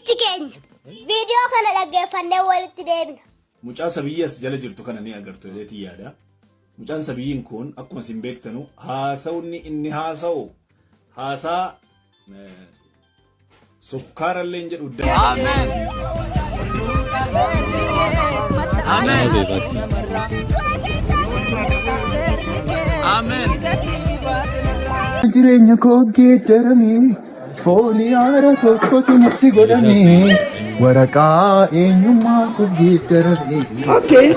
Obboleetichi keenya. Viidiyoo kana dhaggeeffannee walitti deebina. Mucaa sabiyyii as jala jirtu kana ni agartu jedheetiin yaada. Mucaan sabiyyiin kun akkuma isin beektanu haasawni inni haasa'u haasaa sukkaarallee hin jedhu. Amen. Amen. Amen. Jireenya koo geeddarame foolii haara tokkotu natti godhame waraqaa eenyummaa koo geeddarame.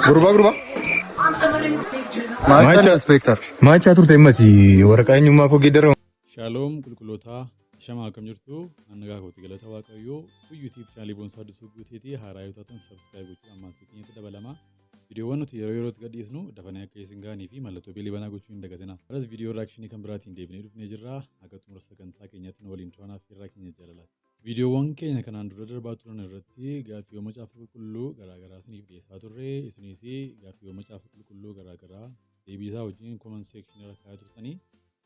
Gurbaa gurbaa. Maachaa inspector. Maachaa turte himmati waraqaa eenyummaa koo geeddarame. Shaaloom qulqullootaa shamaa akkam jirtu an nagaa kooti galata Waaqayyoo kun YouTube chaanalii Boonsaa Addisuu Guuteetii haaraa yoo taatan subscribe gochuudhaan maatii keenyatti dabalama. Viidiyoowwan nuti yeroo yerootti gadhiisnu dafanii akka isin gahanii fi mallattoo beelii banaa gochuu hin dagatinaa. Har'as viidiyoo reaction kan biraatiin deebinee dhufnee jirra. Haga xumura sagantaa keenyaatti nu waliin turaa affeerraa keenya jaalalaati. Viidiyoowwan keenya kanaan dura darbaa turan irratti gaaffiiwwan Macaafa Qulqulluu garaa garaa isiniif dhiyeessaa turre. Isinis gaaffiiwwan Macaafa Qulqulluu garaa garaa deebii isaa wajjin comment section irra kaa'aa turtanii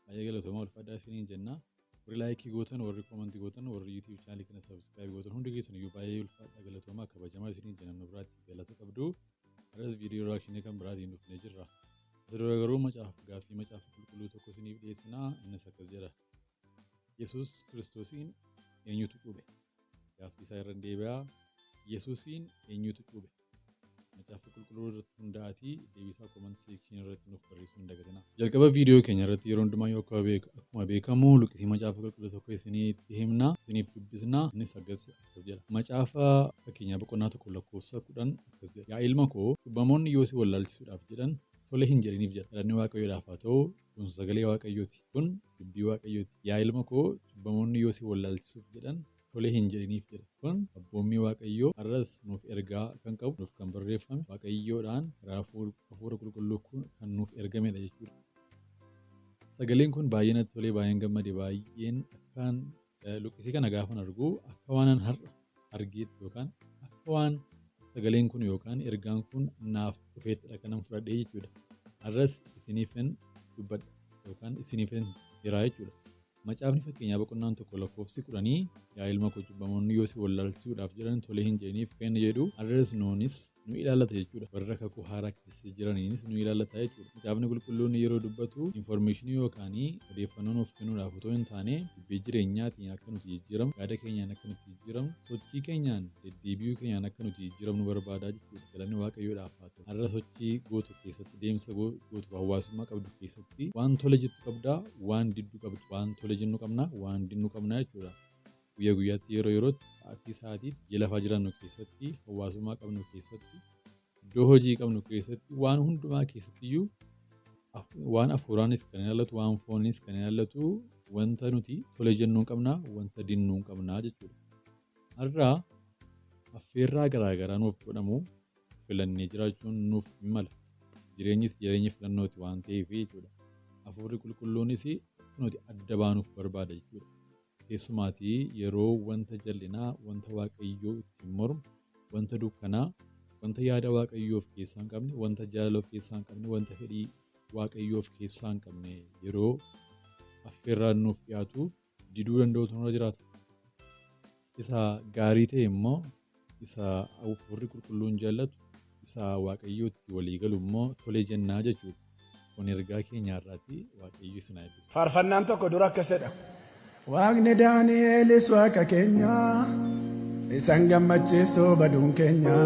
baay'ee galatoomaa ulfaadhaa isiniin jenna. Warri like gootan, warri comment gootan, warri YouTube channel kana subscribe gootan hundi keessan iyyuu baay'ee ulfaadhaa galatoomaa kabajamaa isiniin jenna nu biraatti galata qabdu. Har'as viidiyoo reaction kan biraatiin dhufnee jirra. Isa dura garuu macaafa gaaffii Macaafa Qulqulluu tokko isiniif dhiyeessina. Innis akkas jedha. Yesuus Kiristoosiin eenyutu cuuphe? Gaaffii isaa irra deebi'a. Yesuusiin eenyutu cuuphe? Macaafa Qulqulluu irratti hundaa'atii deebisaa comment section irratti nuuf barreessuu hin dagatinaa. Jalqaba viidiyoo keenya irratti yeroo hundumaa yoo akkuma beekamu luqqisii Macaafa Qulqulluu tokko isinitti himna, isiniif dubbisna. Innis akkas akkas jedha. Macaafa Fakkeenyaa boqonnaa 1 lakkoofsa 10 akkas jedha. Yaa ilma koo, cubbamoonni yoo si wallaalchisuudhaaf jedhan tole hin jedhiniif jedha. Galanni Waaqayyoodhaaf haa ta'u. Kun sagalee Waaqayyooti. Kun dubbii Waaqayyooti. Yaa ilma koo, cubbamoonni yoo si wallaalchisuuf jedhan tole hin jedhiniif jedha. Kun abboommii Waaqayyoo har'as nuuf ergaa kan qabu, nuuf kan barreeffame, Waaqayyoodhaan karaa Hafuura Qulqulluu kan nuuf ergamedha jechuudha. Sagaleen kun baay'ee natti tolee, baay'een gammade, baay'een akkaan luqqisii kana gaafan argu akka waanan har'a argeetti yookaan akka waan sagaleen kun yookaan ergaan kun naaf dhufeettidha kanan fudhadhee jechuudha. Har'as isiniifin dubbadha yookaan isiniifin hiraa jechuudha. Macaafni Fakkeenyaa boqonnaan 1 lakkoofsi kudhanii yaa ilma koo cubbamoonni yoo si wallaalchisuudhaaf jedhan tolee hin jedhiniif kan inni jedhu har'as nuunis nu ilaallata jechuudha. Warra kakuu haaraa keessa jiraniinis nu ilaallata jechuudha. Macaafni Qulqulluun yeroo dubbatu information yookaan odeeffannoo nuuf kennuudhaaf otoo hin taane dubbii jireenyaatiin akka nuti jijjiiramnu, yaada keenyaan akka nuti jijjiiramnu, sochii keenyaan, deddeebi'uu keenyaan akka nuti jijjiiramnu barbaada jechuudha. Galanni Waaqayyoodhaaf haa ta'u. Har'a sochii gootu keessatti, deemsa gootu hawaasummaa qabdu keessatti waan tole jettu qabda, waan diddu qabda. Waan tole jennu qabna, waan didnu qabna jechuudha. Guyyaa guyyaatti, yeroo yerootti, sa'aatii sa'aatiitti, biyya lafaa jiraannu keessatti, hawaasummaa qabnu keessatti, iddoo hojii qabnu keessatti, waan hundumaa keessattiyyuu waan afuuraanis kan ilaallatu, waan fooninis kan ilaallatu wanta nuti tole jennuu qabna, wanta dinnuu qabna jechuudha. Har'a affeerraa garaagaraa nuuf godhamu filannee jiraachuun nuuf hin mala. Jireenyis jireenya filannooti waan ta'eef jechuudha. Hafuurri Qulqulluunis akka nuti adda baanuuf barbaada jechuudha. Keessumaatii yeroo wanta jal'inaa, wanta Waaqayyoo ittiin mormu, wanta dukkanaa, wanta yaada Waaqayyoo of keessaa hin qabne, wanta jaalala of keessaa hin qabne, wanta fedhii Waaqayyoo of keessaa hin qabne yeroo affeerraan nuuf dhiyaatu diduu danda'utu nurra jiraata. Isa gaarii ta'e immoo isa Hafuurri Qulqulluun jaallatu, isa Waaqayyootti walii galu immoo tole jennaa jechuudha. Kun ergaa keenya har'aati. Waaqayyo isin haa eebbisu. Faarfannaan tokko dura akkas jedha. Waaqni Daani'eelis Waaqa keenya, isan gammachiisu baduun keenya.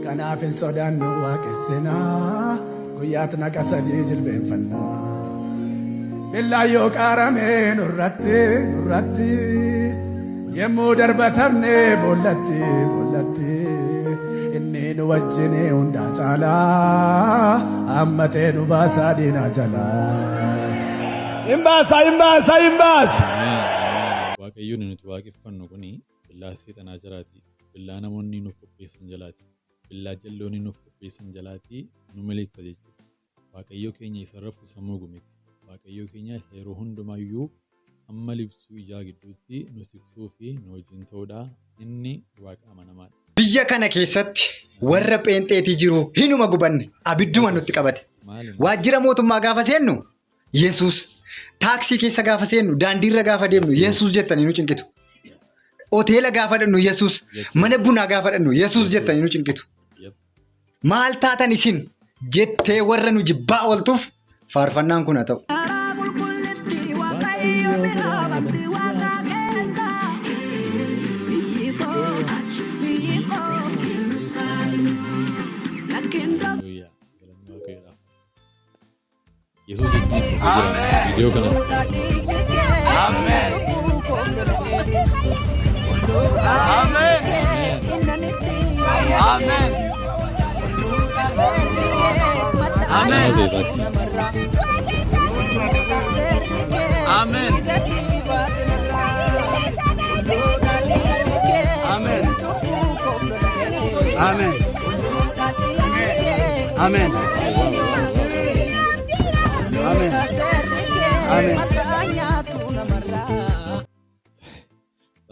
Kanaaf hin sodaannu waaqessina, guyyaatti naqa sadii jilbeenfanna. Billaan yoo qaarame nurratti, nurratti, yemmuu darbatamne boollatti, boollatti, inni nu wajjin hundaa caalaa, hammatee nu baasaa diinaa jalaa. Hin baasa, hin baasa, hin baasa. Waaqayyoon nuti waaqeffannu kuni billaa seexanaa jalaati, billaa namoonni nuuf qopheessan jalaati, billaa jalloonni nuuf qopheessan jalaati nu miliqsa jechuudha. Waaqayyo keenya isa rafu isa mugu miti. Waaqayyo keenya isa yeroo hundumayyuu hamma libsuu ijaa gidduutti nu tiksuu fi nu wajjin ta'udha. Inni Waaqa amanamaadha. Biyya kana keessatti warra pheenxeetii jiru hinuma gubanne abidduma nutti qabate. Maali? Waajjira mootummaa gaafa seennu Yesuus, taaksii keessa gaafa seennu, daandiirra gaafa deemnu Yesuus jettanii nu cinqitu. Hoteela gaafa dhannu Yesuus, Yesuus. mana bunaa gaafa dhannu Yesuus jettanii nu cinqitu. Yep. Maal taatan isin jettee warra nu jibbaa ooltuuf faarfannaan kun haa ta'u. Haleluuyaa. Galanni Waaqayyoodhaaf. Yesuus jechuun itti fufee jira. Viidiyoo kanas. Amen. Amen. Amen. Amen. Nama ta'e taaksii. Amen. Amen. Amen. Amen. Amen. Amen.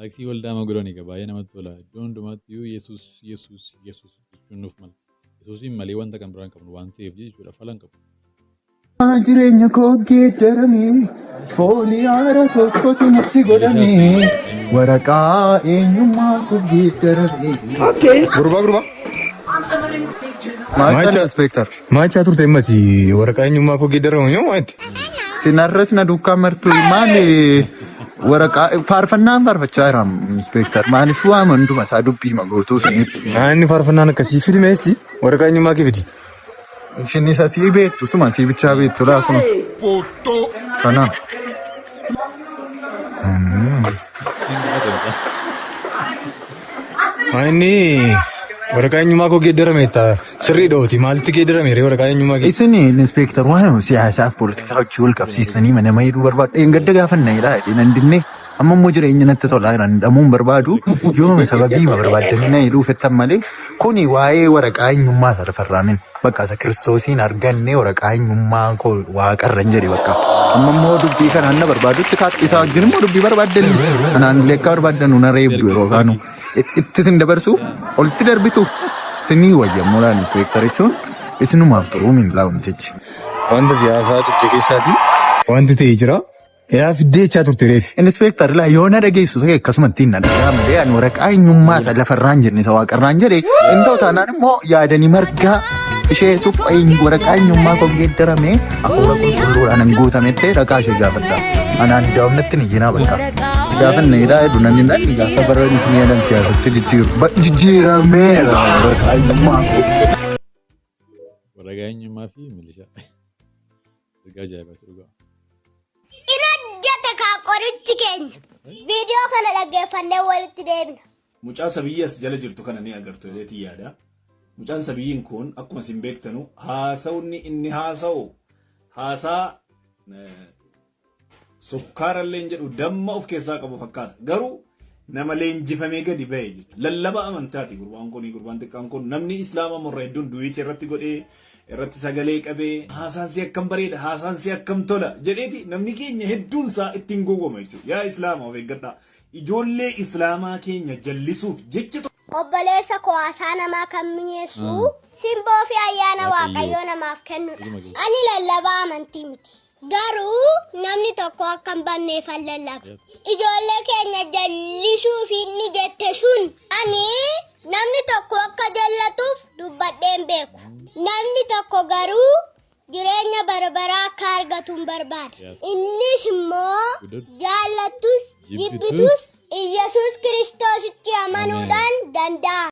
Taaksii waldaa magaalaa egaa baay'ee namatti tola. Iddoo hundumaatti iyyuu Yesuus, Yesuus, Yesuus jechuun nuuf mala. Yesuusiin malee wanta kan biraan qabnu waan ta'eef jechuudha, falan qabu. Jireenya koo geeddarame, foolii haara tokkotu natti godhame, waraqaa eenyummaa koo geeddarame. Gurbaa, gurbaa. Maal, inspector? Maachaa turte himmati waraqaa eenyummaa koo geeddaramu yoo maatti. Sinarras na duukaa martu, maali waraqaa faarfannaan faarfachaa jira, inspector? Maaliif waama hunduma isaa dubbii magootuu isinitti? Inni faarfannaan akkasii fidi meesti, waraqaa eenyummaa kee fidi. Isin isa sii beektu, suma sii bichaa beektu laa kun. Kana. Inni waraqaa eenyummaa koo geeddarame sirrii dhooti, maalitti geeddarame ree waraqaa eenyummaa kee? Isin, inspector, waan siyaasaaf poolitikaa hojii wal qabsiisanii mana mayiidhuu barbaadu. Gadda gaafanna jedhee nan dinne. Amma immoo jireenya natti tolaa jiran hidhamuun barbaadu, yooma sababii ma barbaaddanii na hidhuu fettan malee, kuni waa'ee waraqaa eenyummaa isa lafarraamin bakka isa Kiristoosiin arganne waraqaa eenyummaa koo waaqarra hin jedhe bakka. Amma immoo dubbii kanaan na barbaadutti isaa wajjin immoo dubbii barbaaddanii anaan illee akka barbaaddan na reebdu, yeroo kaanu itti isin dabarsu olitti darbitu isinii wayyammoo laal, inspector jechuun isinumaaf xuruu min laa wantichi. Wanta siyaasaa turte keessaati wanti ta'e jira. Yaa fiddee jechaa turte reeti. Inspector, laa yoo na dhageessu ta'e akkasumatti na dhagaa malee, ani waraqaa eenyummaa isa lafarraan jenne isa waaqarraan jedhe hin ta'u taanaan immoo yaadanii margaa isheetu waraqaa eenyummaa koo geeddarame, hafuura qulqulluudhaan hin guutametti dhaqaa ishee gaafadha. Anaan daawwannatti ni jinaa bakka. Gaafa inni hidhaa hedduu namni namni gaafa bara inni jedhan siyaasatti jijjiiru jijjiirameera waraqaa eenyummaa koo. Waraqaa eenyummaa fi milishaa. Ergaa ajaa'ibaati dhugaa. In hojjete kaa qorichi keenya. Viidiyoo kana dhaggeeffannee walitti deebina. Mucaa sabiyyii as jala jirtu kana ni agartu jedheetii yaada. Mucaan sabiyyiin kun akkuma isin beektanu haasawni inni haasa'u haasaa sukkaarallee hin jedhu, damma of keessaa qabu fakkaata. Garuu nama leenjifamee gadi ba'e jechuudha. Lallaba amantaati gurbaan kun, gurbaan xiqqaan kun. Namni islaama morra hedduun duwiicha irratti godhee irratti sagalee qabee, haasaan si akkam bareeda, haasaan si akkam tola jedheeti namni keenya hedduun isaa ittiin gowwoma jechuudha. Yaa islaama, of eeggadhaa. Ijoollee islaamaa keenya jallisuuf jecha Obboleessa koo, haasaa namaa kan mi'eessu simboo fi ayyaana Waaqayyoo namaaf kennudha. Ani lallabaa amantii miti. Garuu namni tokko akka hin banneefan lallaba. Ijoollee keenya jallisuu fi inni jette sun, ani namni tokko akka jallatuuf dubbadhee hin beeku. Namni tokko garuu jireenya barbaraa akka argatu hin barbaada. Innis immoo jaallattus jibbitus jibbitus.